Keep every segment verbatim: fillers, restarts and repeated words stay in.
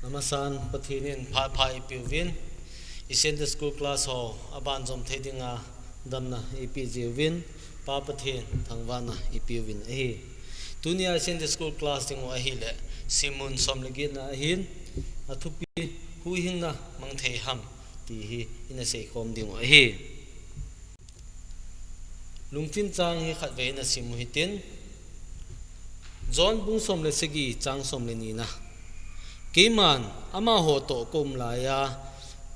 Amasan Pathen in phat pha ipeuvin, i Sunday school class ho aban jom thei dinga damna ipe jiuvin, Pa Pathen thangvahna ipeuvin ahi. Tunia i Sunday school class ding u ahile, simmun som le getna ahin, athupi huhhingna mang thei ham ti hi ina seikhom ding u ahi. Lungchin chang hi khatvei ina sim u hitin, John bung som le sagi chang som le nina. Keiman amaho toh kaum laiya,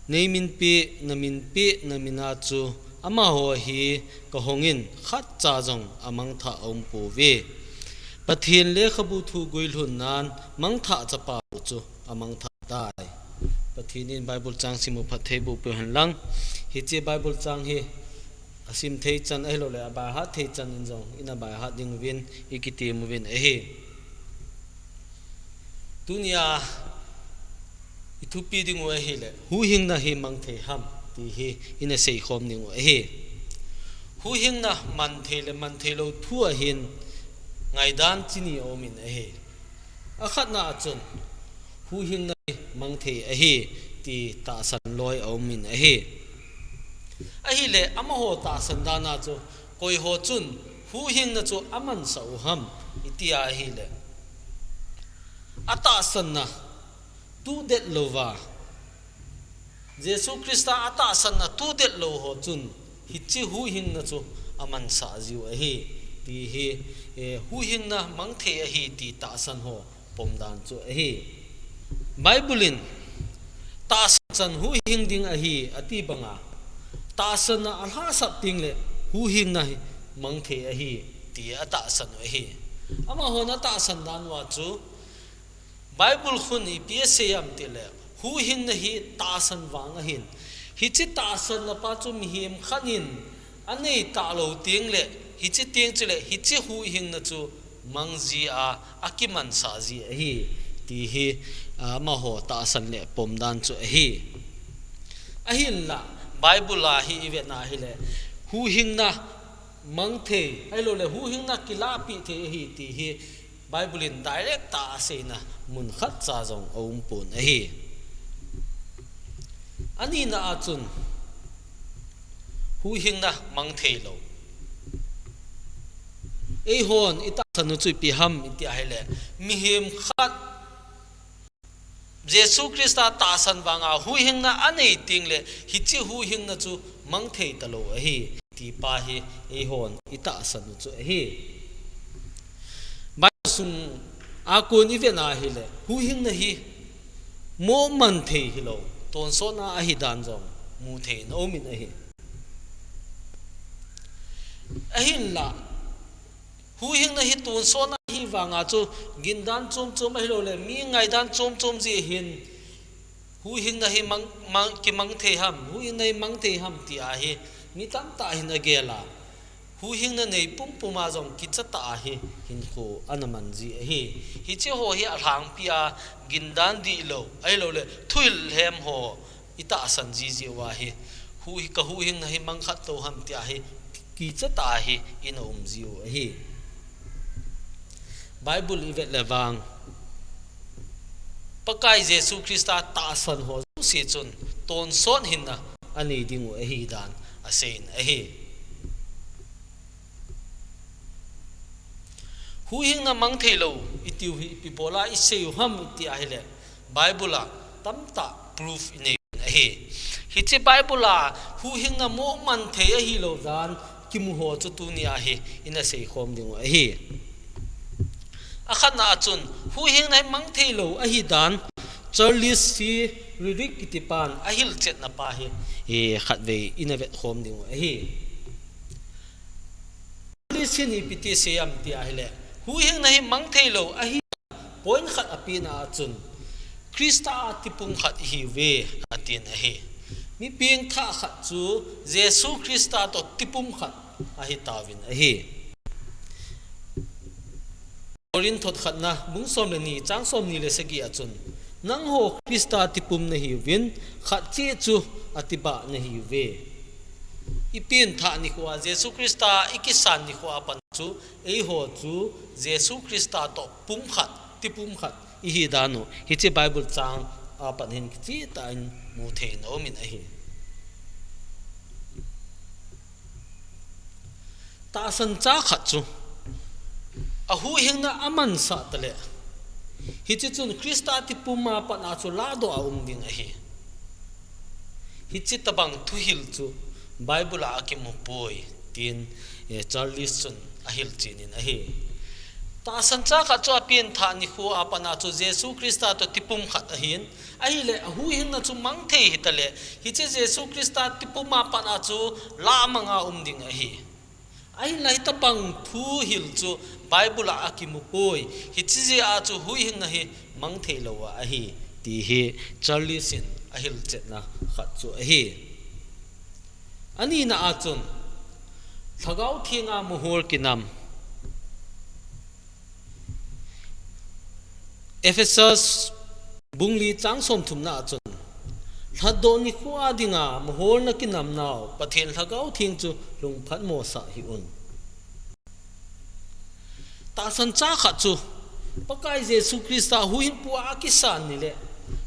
nei minpeh, na minpeh, na mina chu amaho hi kahongin khatcha jong amangthah aum pouve. Pathen lekhabu thu guilhunnan mangthah chapa chu amangthah tai. Pathen in Bible chang sim u phatthei boh peh hen lang. Hiche Bible chang hi asim thei chan ahilouleh abaihat thei chan in jong ina baihat ding uvin ikitem uvin ahi. Tunia ithupi ding u ahile, huhhingna hi mang thei ham ti hi ina seikhom ding u ahi. Huhhingna mang thei le mang thei lou thu ahin ngaidan chi ni aumin ahi. Akhatna achun, huhhingna hi mang thei ahi ti tahsan loi aumin ahi. Ahile, amaho tahsan dana chu, koiho chun huhhingna chu amansah u ham itia ahile, atahsanna tudet louva, Jesu Christa atahsanna tudet lou ho chun hiche huhhingna chu amansah jiu ahi ti hi, eh, huhhingna mang thei ahi ti tahsan ho pomdan chu ahi. Bible in tahsan chan huhhing ding ahi ati banga, tahsanna alhahsap tengle huhhingna hi mang thei ahi ti atahsan u ahi. Amahon atahsan dan uva chu, Bible khun ipi asei ham tile, huhhingna hi tahsan vang ahin. Hiche tahsanna pa chu mihem khat in anei talou tengle, hiche teng chule, hiche huhhingna chu mang jia, akimansah ji ahi ti hi, ah, amaho tahsan le pomdan chu ahi. Ahinla, Bible a hi ivet na ahile, huhhingna mang thei, ahilouleh huhhingna kilahpeh thei ahi ti hi Bible in direct tah a aseina mun khatcha jong aum pon ahi. Anina achun, huhhingna mang thei lou. Eihon itahsan u chu ipi ham iti ahile, mihem khat Jesu Christa tahsan vanga huhhingna anei tengle, hiche huhhingna chu mang thei talou ahi ti pa hi eihon itahsan u chu ahi. Bible sunga kon ivet na ahile, huhhingna hi moh man thei hilou, tonsotna ahi dan jong mu thei in aumin ahi. Ahinla, huhhingna hi tonsotna ahi vanga chu, gindan chom chom ahilouleh mi ngaidan chom chom jeh hin, huhhingna hi mang, mang, kimang thei ham, huhhingna hi mang thei ham tia hi mi tamtah hin agel a, huhhingna nei pumpum a jong kicha tah a hi hinkho ana man ji ahi. Hiche ho hi alhangpi a gindan dihlou, ahilouleh thuhil lhem ho itahsan jiji uva hi, hu-, ka huhhingna hi mang khat tou ham tia hi kicha tah a hi ina um jiu ahi. Bible ivet le vang, Pakai Jesu Christa tahsan ho jouse chun tonsot hinna anei ding u ahi dan aseiyin ahi. Huhhingna mang thei lou itiu hi ipi bola isei u ham iti ahile, Bible a tamtah proof inei u ahi. Hiche Bible a huhhingna moh man thei ahilou dan kimu ho chu tunia hi ina seikhom ding u ahi. Akhatna achun, huhhingna hi mang thei lou ahi dan Charles C. Reddick kitipan ahilchetna pa hi, eh, khatvei ina vetkhom ding u ahi. Charles in ipi ti asei ham tia ahile, huhhingna hi mang thei lou ahi, point khat apehna achun, Christa a tipum khat ihiuve atin ahi. Mi pengthah khat chu Jesu Christa toh tipum khat ahitauvin ahi. Corinth thot khatna, bung som le ni, chang somni le sagi achun, nangho Christa tipum nahiuvin, khat cheh chu atibah nahiuve. Ipengthah nikho a, Jesu Christa ikisan nikho a pat chu, eiho chu Jesu Christa toh pum khat, tipum khat ihi dan u hiche Bible chang apat hin kicheh tah in mu thei in aumin ahi. Tahsan cha khat chu ahuhhingna amansah taleh, hiche chun Christa tipum a pat a chu lahdoh a um ding ahi. Hiche tabang thuhil chu Bible a akimu poi, tin, eh, Charles chun ahilchen in ahi. Tahsan cha khat chu apenthah nikho a pat a chu Jesu Christa toh tipum khat ahin, ahileh ahuhhingna chu mang thei hitaleh, hiche Jesu Christa tipum a pat a chu lah a mang a um ding ahi. Ahinlah hitabang thuhil chu Bible a akimu poi, hiche jeh a chu huhhingna hi mang thei lou ahi, ti hi Charles in ahilchetna khat chu ahi. Anina a chun, Lhagao Theng a mohor kinam. Ephesus bung li chang somthumna a chun, lhatdoh nikho a dinga mohor nakinam nau Pathen Lhagao Theng chu lungphatmo sah hih un. Tahsan cha khat chu Pakai Jesu Christa huhhingpu a akisan nileh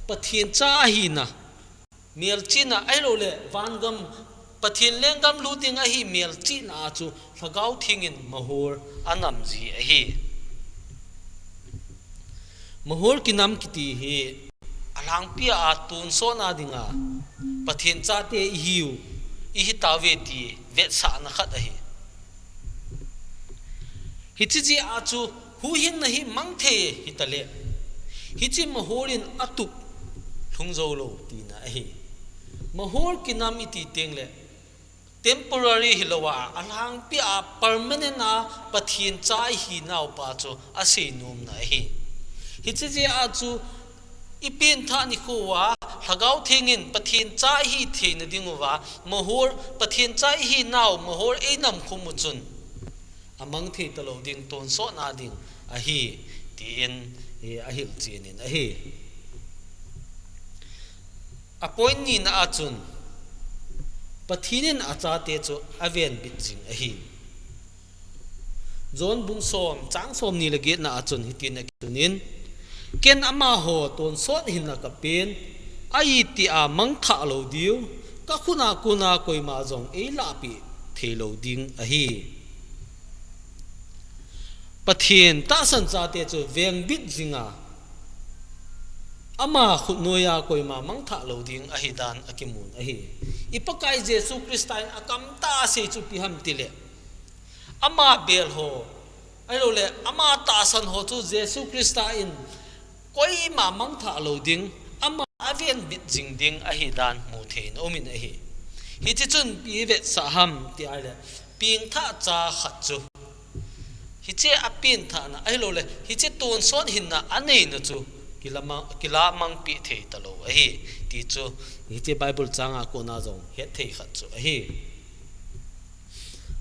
Pathen cha ahina, melchihna ahilouleh vangam, Pathen lenggam lut ding ahi melchihna a chu Lhagao Theng in mohor anam ji ahi. Mohor kinam kiti hi alhangpi a tonsotna dinga Pathen chate ihiu, ihitauve ti vetsahna khat ahi. Hiche jeh a chu huhhingna hi mang thei hitaleh, hiche mohor in atup lhung jou lou tina ahi. Mohor kinam iti tengleh temporary hilou a, alhangpi a permanent a Pathen cha ihinau pa chu aseinomna ahi. Hiche jeh a chu ipenthah nikho a Lhagao Theng in Pathen cha ihi theina diuva mohor, Pathen cha ihinau mohor einam khum u chun amang thei talou ding, tonsotna ding ahi, tin, eh, ahilchen in ahi. A point nina a chun, Pathen in achate chu avenbit jing ahi. John bung som chang somni le getna a chun hitin akisun in, ken amaho tonsot hinna kapen, a iti a mangthah lou diu, kakhut a kona koima jong eilahpeh thei lou ding ahi. Pathen tahsan chate chu vengbit jinga, ama khutnoiya koima mangthah lou ding ahidan akimun ahi. I Pakai Jesu Christa in akamtah a asei chu ipi ham tileh, ama bel ho, ahilouleh ama tahsan ho chu Jesu Christa in koima mangthah lou ding, ama avenbit jing ding ahidan mu thei in aumin ahi. Hiti chun ipi vetsah ham ti ahileh, pengthah cha khat chu, hiche apenthahna ahilouleh hiche tonsot hinna aneina chu kila mang, kila mangpeh thei talou ahi, ti chu hiche Bible changa kona jong hetthei khat chu ahi.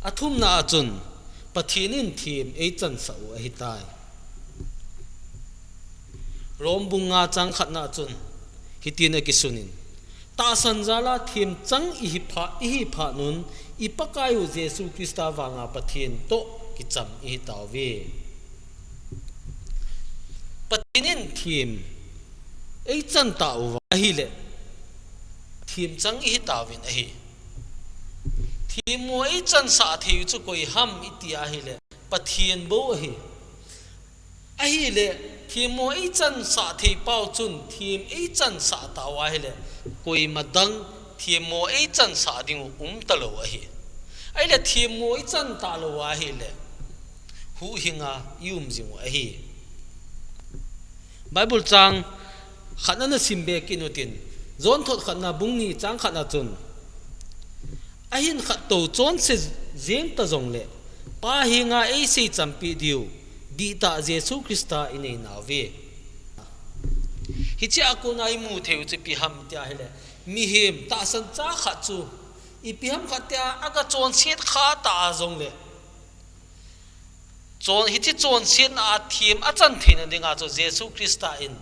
Athumna a chun, Pathen in them eichansah u ahitai. Rom bung nga chang khatna a chun hitin akisun in, tahsan jal a themchang ihi phat, ihi phat un, i Pakai u Jesu Christa vanga Pathen toh kicham ihitauve. Pathen in them eichan tauva ahileh, themchang ihitauvin ahi. Themmo eichansah thei u chu koi ham iti ahileh, Pathen bou ahi. Ahileh, themmo eichansah thei pau chun them eichansah tauva ahileh, koima dang themmo eichansah diu um talou ahi. Ahileh, themmo ichan talou ahileh, huhhinga i um jing u ahi. Bible chang khat ana simbe kit utin, John thot khatna bung ni chang khatna chun, ahin khattou chonse jeng ta jongleh, Pa henga eisei champeh diu, dihtah Jesu Christa inei nauve. Hiche a kona imu thei u chu ipi ham ti ahileh, mihem tahsan cha khat chu ipi ham khat tia aga chonset kha ta jongleh, chon, hiche chonsetna a them achan theina dinga chu Jesu Christa in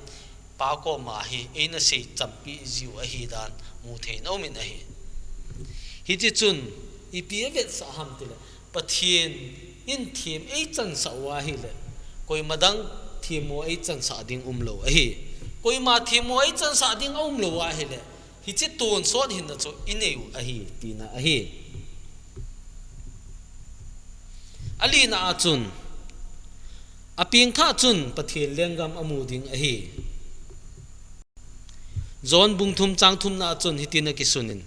Pa koma hi eina sei champeh jiu ahidan mu thei in aumin ahi. Hiti chun ipi avetsah ham tileh, Pathen in them eichansah u ahileh, koima dang themmo eichansah ding umlou ahi. koima themmo eichansah ding aumlou ahile, hiche tonsot hinna chu inei u ahi, tina ahi. Alina a chun, apengthah chun Pathen lenggam amu ding ahi. John bung thum chang thumna a chun hitin akisunin,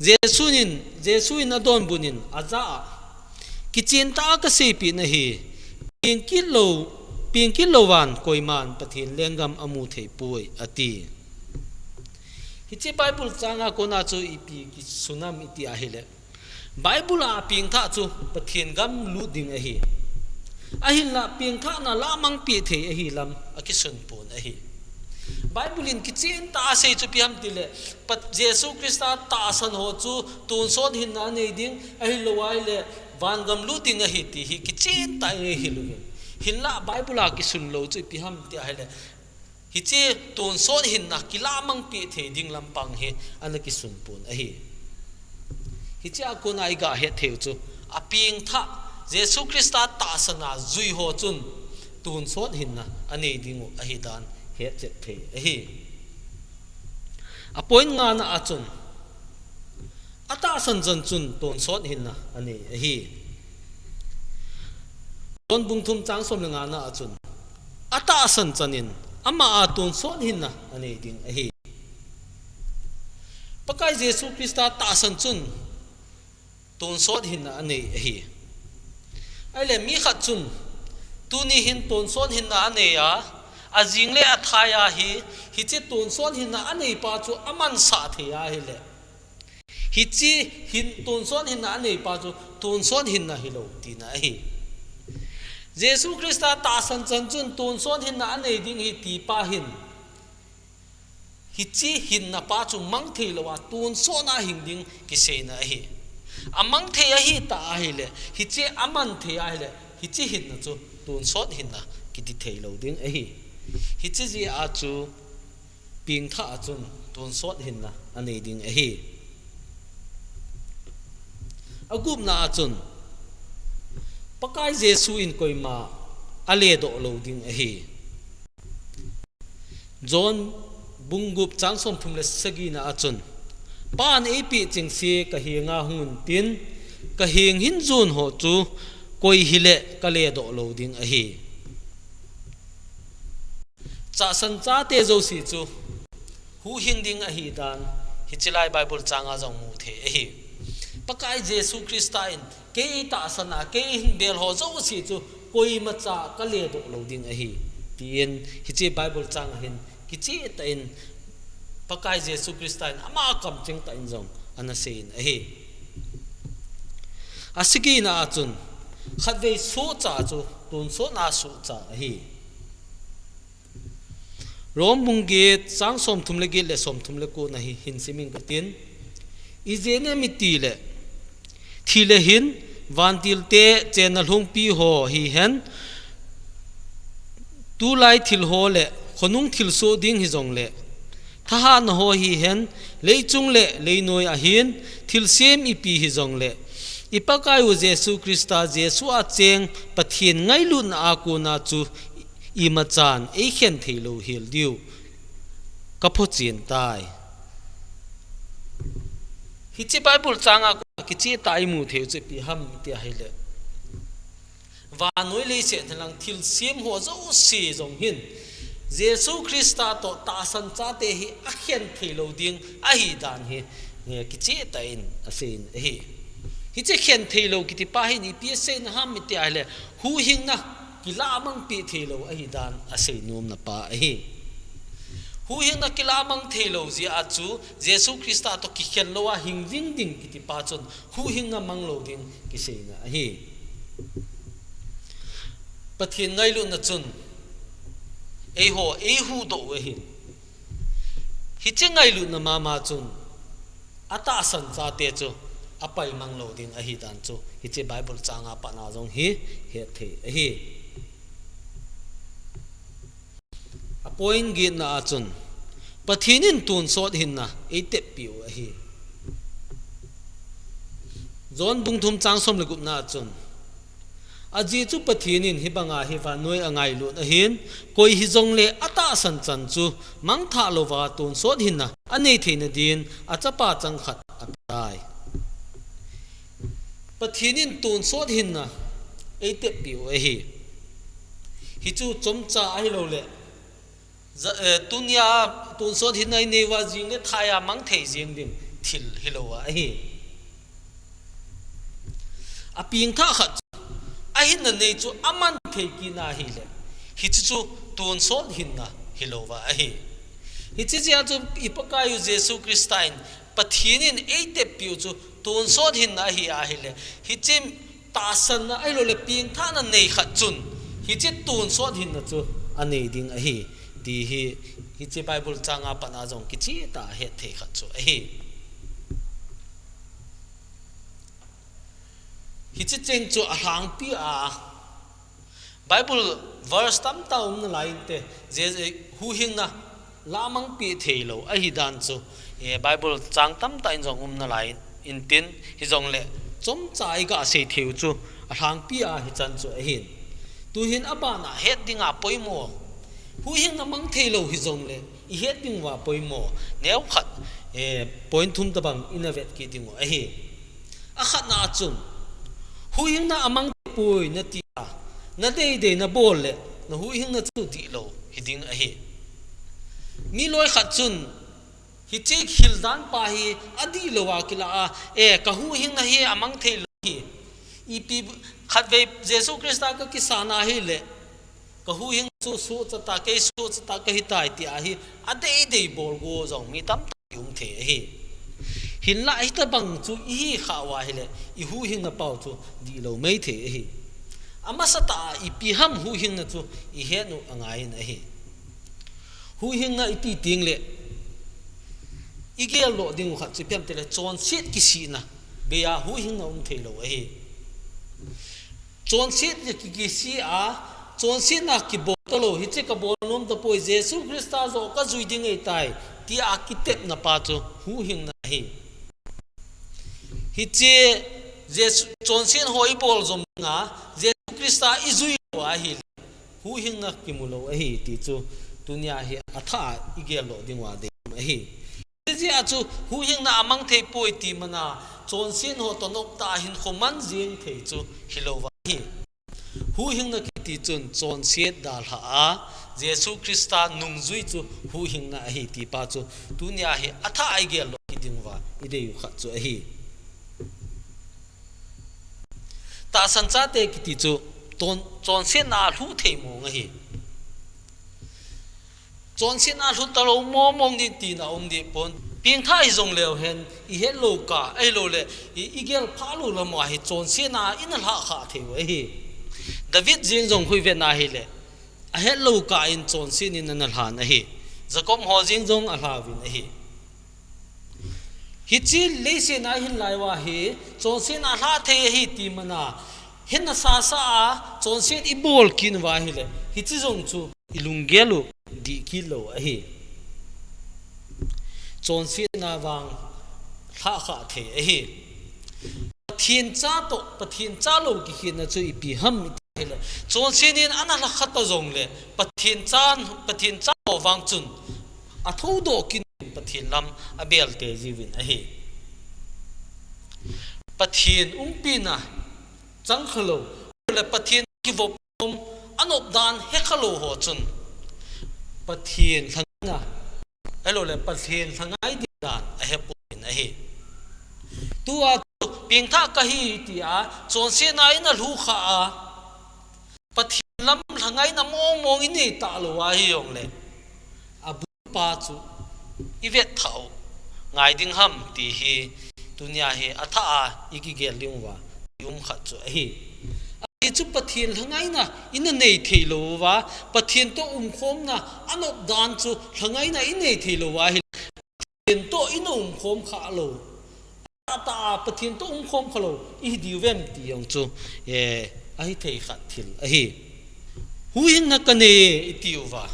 Jesu in, Jesu in adonbut in ajah a, kichen tah a kaseipeh nahi, peng kit lou, peng kit lou van koiman Pathen lenggam amu thei poi, ati. Hiche Bible changa kona chu ipi kisun am iti ahile, Bible a apengthah chu Pathen gam lut ding ahi. Ahinla pengthahna lahmang peh thei ahi lam akisun pon ahi. Bible in kichen tah a asei chu ipi ham tile, Jesu Christa tahsan ho chu tonsot hinna anei ding, ahilou ahile vangam lut ding ahi ti hi kichen tah in eihil uvin. Hinla Bible a kisun lou chu ipi ham ti ahile, hiche tonsot hinna kilahmang peh thei ding lampang hi ana kisun pon ahi. Hiche a kona iga het thei u chu, apengthah Jesu Christa tahsan a jui ho chun tonsot hinna anei ding u ahi dan hetchet thei ahi. A point ngana a chun, atahsan chan chun tonsot hinna anei ahi. John bung thum chang som le ngana a chun, atahsan chan in ama a tonsot hinna anei ding ahi. Pakai Jesu Christa tahsan chun tonsot hinna anei ahi. Ahile mi khat chun tuni hin tonsot hinna anei a, ajing le athai a hi, hiche tonsot hinna anei pa chu amansah thei ahile, hiche hin tonsot hinna anei pa chu tonsot hinna hilou tina ahi. Jesu Christa tahsan chan chun tonsot hinna anei ding hi ti pa hin, hiche hinna pa chu mang thei lou a tonsot a hing ding kiseina ahi. Amang thei ahi ta ahile, hiche aman thei ahile, hiche hinna chu tonsot hinna kiti thei lou ding ahi. Hiche jeh a chu pengthah a chun tonsot hinna anei ding ahi. Agupna a chun, Pakai Jesu in koima aledoh lou ding ahi. John bung gup chang som thum le sagina a chun, Pan eipeh chengse kahenga hung untin, kaheng hin jon ho chu koi hile kaledoh lou ding ahi. Tahsan chate jouse chu huhhing ding ahi dan hiche lai Bible changa jong mu thei ahi. Pakai Jesu Christa in, kei tahsan a, kei hinbel ho jouse chu koimacha kaledoh lou ding ahi, tin hiche Bible chang a hin kicheh tah in Pakai Jesu Christa in ama kamcheng tah in jong ana seiyin ahi. Asigina a chun, khatvei sohcha chu tonsot a sohcha ahi. Rom bung get chang som thum le get le som thum le ko na hi hin simin katin. Ijeh inem itile, thi le hin, vantil te chenna lhungpi ho hihen, tulai thil ho le khonung thilsoh ding hijongle, thahatna ho hihen, leichung le leinoi a hin, thilsem ipi hijongle, i Pakai u Jesu Christa, Jesu a cheng Pathen ngailutna a kona chu imachan eikhen thei lou hel diu kaphochen tai. Hiche Bible changa kicheh tah a imu thei u chu ipi ham iti ahile, vannoi leiset hen lang thilsem ho jouse jong hin Jesu Christa toh tahsan chate hi akhen thei lou ding ahi dan hi, eh, kicheh tah in aseiyin ahi. Hiche khen thei lou kiti pa hin ipi aseina ham iti ahile, huhhingna kilahmang peh thei lou ahi dan asei nomna pa ahi. Huhhingna kilahmang thei lou jeh a chu Jesu Christa toh kikhen lou a hing jing ding kiti pa chun huhhingna mang lou ding kiseina ahi. Pathen ngailutna chun eiho eihuhdoh u ahin. Hiche ngailutna mama chun atahsan chate chu apaimang lou ding ahi dan chu hiche Bible changa pat a jong hi het thei ahi. A point getna a chun, Pathen in tonsot hinna eiteppi u ahi. John bung thum chang som le gupna a chun, Ajeh chu Pathen in hibanga hi vannoi angailut ahin, koi hijongle atahsan chan chu mangthah louva tonsot hinna anei theina din achapa changkhat apetai. Pathen in tonsot hinna eitepeh u ahi. Hichu chomcha ahilouleh tunia tonsot hinna inei uva jingle thaiya mangthei jeng ding thil hilou ahi. Apengthah khat chu ahinna nei chu aman thei kitna ahile, hiche chu tonsot hinna hilouva ahi. Hiche jeh a chu i Pakaiyu Jesu Christa in Pathen in eitepeh u chu tonsot hinna ahi ahile, hiche tahsanna ahilouleh pengthahna nei khat chun hiche tonsot hinna chu anei ding ahi, ti hi hiche Bible changa pat a jong kichehtah a hetthei khat chu ahi. Hiche cheng chu alhangpi a Bible verse tamtah umnalai inte, huhhingna lahmangpeh theilou ahidan chu Bible chang tamtah in jong umnalai intin, hijongle chomcha iga seithei u chu alhangpi a hichan chu ahin. Tuhin abana het dinga poimo, huhhingna mang theilou hijongle ihet dinguva poimo neokhat point thum tobang ina vet kit dingu ahi. Akhatna a chun, huhhingna amang theipoi natia nadeidei nabol le nahuhhingna chu dihlou hiding ahi. Mi loikhat chun hiche hildan pa hi adihlouva kilah a, e, kahuhhingna hi amang theilou hi, ipi khatvei Jesu Christa kakisan ahile kahuhhingna chu sohcha tah, kei sohcha tah kahitai tia hi adeidei bol go jong mi tamtah kium thei ahi. Hinlah hitobang chu ihi khah uva ahile ihuhhingna pau chu dihlou mei thei ahi. Amasatah a ipi ham huhhingna chu ihet u angaiyin ahi. Huhhingna iti tengle igeldoh dingu khat chu ipi ham itile chonset kisihna bei a huhhingna um theilou ahi. Chonset ki, kisih a, chonsetna kibol talou, hiche kabol nom tapoi, Jesu Christa joh kajui ding ahitai, tia kitepna pa chu huhhingna ahi. Hiche Jesu, chonset ho ibol jom dinga Jesu Christa ijui lou ahile huhhingna kimu lou ahi ti chu tunia hi athah a igeldoh dinguva deium ahi. Hijeh a chu huhhingna amang theipoi ti mana chonset ho toh noptah a hinkho man jeng thei chu hilouva ahi. Huhhingna kiti chun chonset dalhah a Jesu Christa nungjui chu huhhingna ahi ti pa chu tunia hi athah a igeldoh kit dinguva ideiu khat chu ahi. Tahsan chate kiti chu chonsetna a lhuh thei mong ahi. Chonsetna a lhut talou mong mong ding tina um dehpon. Pengthah hijongleu hen, ihetlou kah ahiloule igel phahlou lam uva hi chonsetna a ina lhahkhah thei u ahi. David jeng jong khu ivetna ahile ahetlou kah in chonset in ana lhan ahi. Jacob ho jeng jong alhauvin ahi. Hiche leiset a ihin lai uva hi chonsetna lhah thei ahi ti mana, hetna sasa a chonset ibol kit uva ahile hiche jong chu ilunggel u dih kit lou ahi. Chonsetna vang lhahkhah thei ahi. Pathen cha toh Pathen cha lou kikhenna chu ipi ham iti ahile, chonset in ana lhahkhah ta jongle Pathen cha, Pathen cha ho vang chun athoudoh kit in Pathen lam abel tei jiuvin ahi. Pathen umpina chang khalou le Pathen kivop nom anop dan he khalou ho chun Pathen lhangaina ahiloule Pathen lhangai ding dan ahepouvin ahi. Tua chu pengthah kahi tia chonsetna ina lhuhkhah a Pathen lam lhangaina mong mong inei talou ahijongle abul pa chu ivet thah u ngai ding ham ti hi tunia hi athah a ikigel dinguva ium khat chu ahi. Ajeh chu Pathen lhangaina ina nei theilou uva, Pathen toh umkhomna anop dan chu lhangaina inei theilou uva ahile Pathen toh ina umkhom khalou tahtah a Pathen toh umkhom khalou ihi diuvem ti jong chu ahithei khat thil ahi. Huhhingna kanei itiuva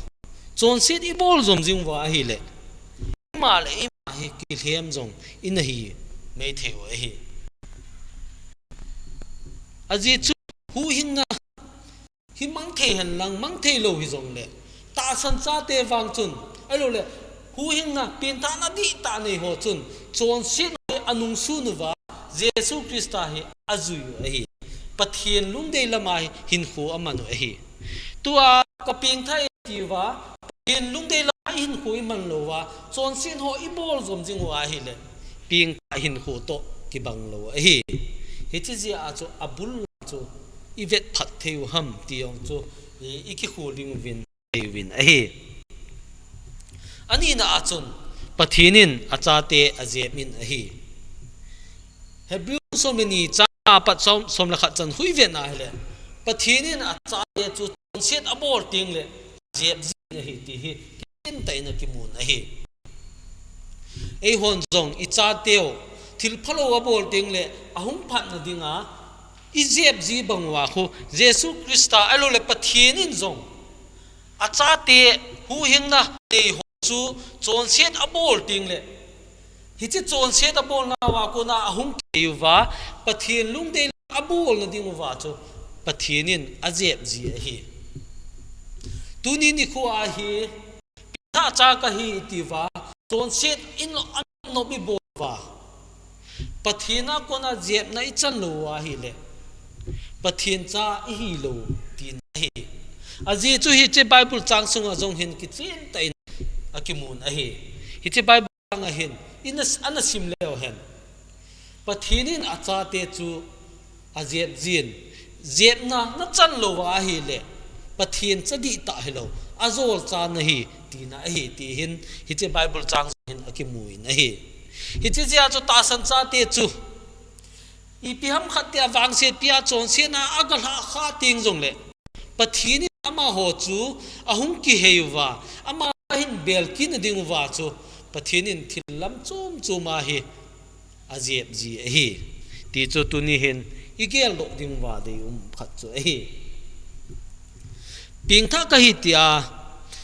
chonset ibol jom jinguva ahile ima le ima hi kilhem jong ina hi mei thei u ahi. Ajeh chu huhhingna hi mang thei henlang, mang thei lou hijongle, tahsan chate vang chun, ahilouleh, huhhingna, pengthahna dihtah nei ho chun, chonset ho hi anungsun uva, Jesu Christa hi ajui u ahi. Pathen lungdei lama hi hinkho aman u ahi. Tua ka pengthah e atiuva, Pathen lungdei lama hinkho iman louva, chonset ho ibol jom jing u ahile, pengthah hinkho toh kibang lou ahi. Hiche jeh a chu abul chu ivet phat thei u ham ti jong chu i, ikikholding uvin, thei uvin ahi. Anina a chun Pathen in achate ajep in ahi. Hebrew som le ni chang nga apat som, som le khat chan hu ivet na hile, Pathen in achate chu chonset abol tengle ajep jin ahi ti hi, kintah in akimun ahi. Eihon jong ichateu thil phalou abol tengle ahung phatna dinga ijep ji bang uva khu Jesu Christa ahilouleh Pathen in jong achate huhhingna nei ho chu chonset abol tengle, hiche chonset abolna uva kona ahung kihei uva, Pathen lungdei abolna ding uva chu Pathen in ajep ji ahi. Tuni nikho a hi, pengthah cha kahi itiuva, chonset in lo an nop ibol uva, Pathen a kona jepna ichan lou u ahile, Pathen cha ihi lou tina ahi. Ajeh chu hiche Bible chang sunga jong hin kichentah in akimun ahi. Hiche Bible chang a hin, ina, ana sim leu hen, Pathen in achate chu ajep jin, jepna nachan lou u ahile, Pathen cha dihtah hilou, ajol cha nahi tina ahi, ti hin hiche Bible chang hin akimu in ahi. Hiche jeh a chu tahsan chate chu ipi ham khat tia vangsetpi a chonsetna a agalhah kha teng jongle, Pathen in amaho chu ahung kihei uva, ama hin belkit na ding uva chu Pathen in thil lam chom chom a hi ajep ji ahi. Ti chu tuni hin igeldoh ding uva deium khat chu ahi. Pengthah kahi tia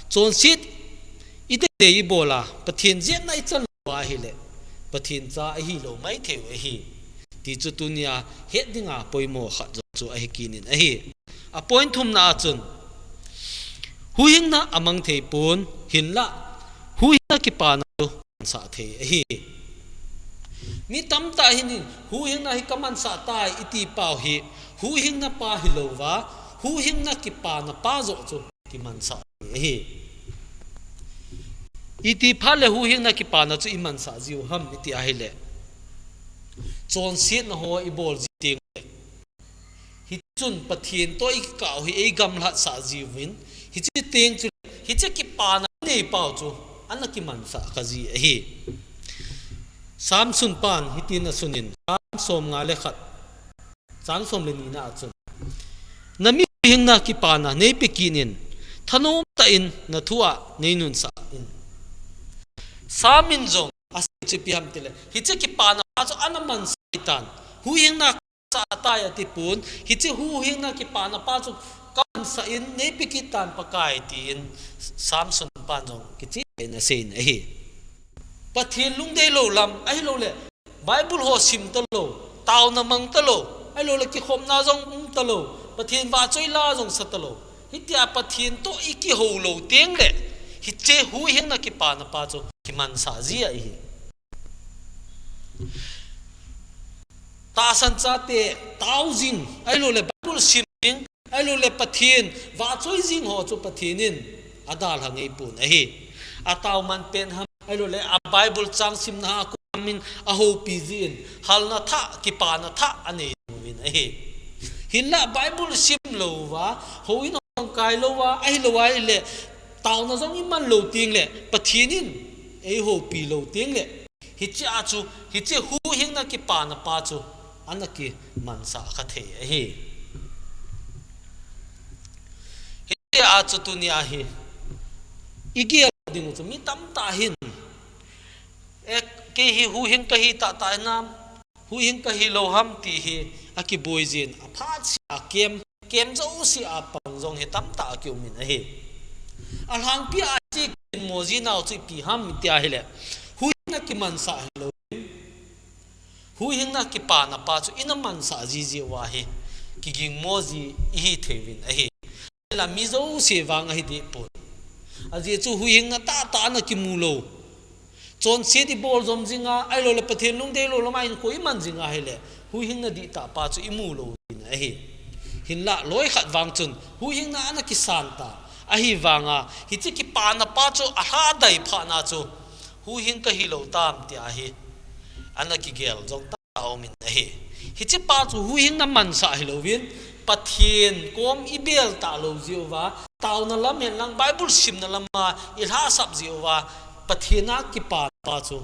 chonset idei dei ibol a, Pathen jepna ichan lou u ahile, Pathen cha ihi lou maithei u ahi. Ti chu tunia het dinga poimo khat jong chu ahi kit in ahi. A point thumna a chun, huhhingna amang thei pon, hinlah huhhingna kipana chu mansah thei ahi. Mi tamtah hin huhhingna hi kamansah tai iti pau hi, huhhingna pa hilouva, huhhingna kipana pa joh chu kimansah thei ahi. Iti phat le huhhingna kipana chu imansah jiu ham iti ahile, chonsetna ho ibol ji teng le, hichun Pathen toh ikikah u hi eigamlhat sah jiuvin, hiche teng chu, hiche kipana inei pau chu ana kimansah kha ji ahi. Samson pan hitin asun in, Sam som nga le khat, chang som le nina a chun, nami huhhingna kipana neipe kit in, thanom tah in nathu a neinunsah in. Sam in jong asei chu ipi ham tile, hiche kipana pa chu ana mansah tan, huhhingna sah tai ati pon, hiche huhhingna kipana pa chu kamansah in, neipe kit tan Pakai tin Samson pan jong kichentah in asei in ahi. Pathen lungdei lou lam, ahilouleh Bible ho sim talou, taona mang talou, ahilouleh kikhopna jong um talou, Pathen vahchoi la jong sa talou, hitia Pathen toh ikihou lou teng le, hiche huhhingna kipana pa chu kimansah ji ahi. Tahsan chate tao jing, ahilouleh Bible sim jing, ahilouleh Pathen vahchoi jing ho chu Pathen in adalha ngei pon ahi. Atao man pen ham, ahilouleh a Bible chang simna a kum in ahoupi jin, halna thah, kipana thah anei uvin ahi. Hinlah Bible sim louva, houin hung kai louva, ahilou ahile, taona jong iman lou teng le, Pathen in eihoupi lou teng le, hiche a chu, hiche huhhingna kipana pa chu ana kimansah kha thei ahi. Hiche a chu tunia hi igel ding u chu mi tamtah hin, e, kei hi huhhing kahi tahtah hinam, huhhing kahi lou ham ti hi akiboi jin, aphat sia kem, kem jouse a pang jong hi tamtah akium in ahi. Alhangpi a hiche kiginmo jinau chu ipi ham iti ahile, huhhingna kimansah hilou, huhhingna kipana pa chu ina mansah jiji uva hi, kigingmo ji ihi thei uvin ahi. La mi jouse vang ahi deh pon. Ajeh chu huhhingna tahtah ana kimu lou. Chonset ibol jom jinga, ahilouleh Pathen lungdei lou lama hinkho iman jinga ahileh, huhhingna dihtah pa chu imu lou ding ahi. Hinlah loi khat vang chun huhhingna ana kisan ta. Ahivanga hiche kipana pa chu alhadai phat na chu, huhhing kahi lou tam tia hi ana kigel jong ta. Aum in ahi. Hiche pa chu huhhingna mansah hilou vin, Pathen kom ibel talou jeh uva, taona lam henlang Bible simna lama ilhasap jeh uva, Pathen a kipa pa chu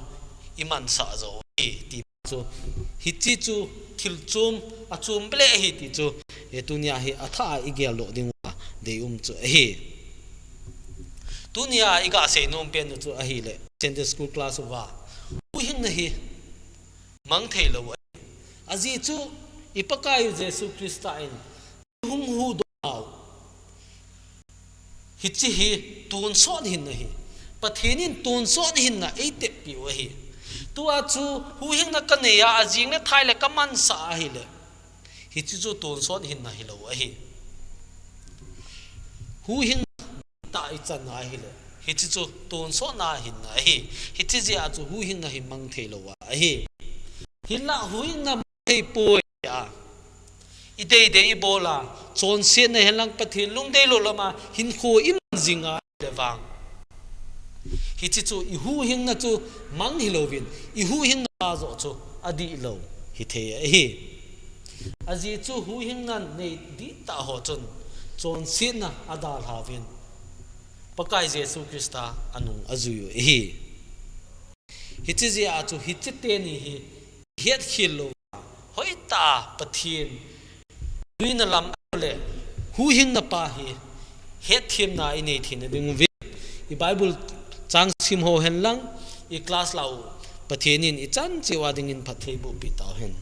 imansah jou ahi ti chu. Hiche chu thil chom, achom beh le ahi ti chu, eh, tunia hi athah a igel doh ding uva deium chu ahi. Tunia iga seinom pen chu ahileh, Sunday school class uva, huhhingna hi mang thei lou ahi. Ajeh chu i Pakai u Jesu Christa in hung huhdoh nau, hiche hi tonsot hinna ahi. Pathen in tonsot hinna eitep piu ahi. Tua chu huhhingna kanei a, ajing le thai le kamansah ahileh, hiche chu tonsot hinna hilou ahi. Huhhingna tah ichan ahileh, hiche chu tonsotna hinna ahi. Hiche jeh a chu huhhingna hi mang thei lou ahi. Hinlah huhhingna mang thei poi a, ideidei ibol a, chonsetna henlang Pathen lungdei lou lama hinkho iman jinga ahileh vang, hiche chu ihuhhingna chu mang hilou vin, ihuhhingna pa joh chu adihlou hithei ahi. Ajeh chu huhhingna nei dihtah ho chun chonsetna adalha uvin, Pakai Jesu Christa anung ajui u ahi. Hiche jeh a chu hiche teni hi hetkhel lou, hoitah a Pathen juina lam le huhhingna pa hi hetthemna inei theina ding uvin, i Bible chang sim ho henlang, i class la u, Pathen in ichan cheh uva dingin phatthei boh peh tauhen.